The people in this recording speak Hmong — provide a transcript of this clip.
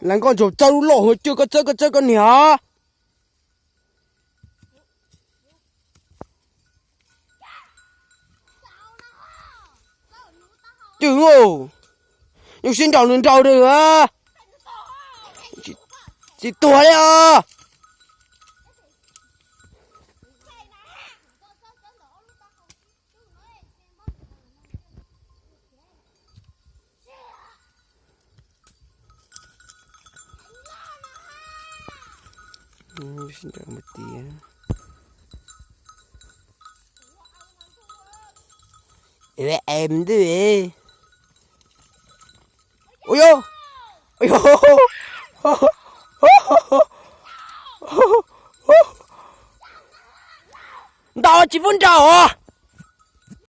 Las nkauj ntsaum txawb lub loj hwv cwj koj txawb koj txawb koj niag os. Cwj, yuav sib nraus nws nraus dab. Tsis tuag li os. Ua, ntau tsis pub nraus.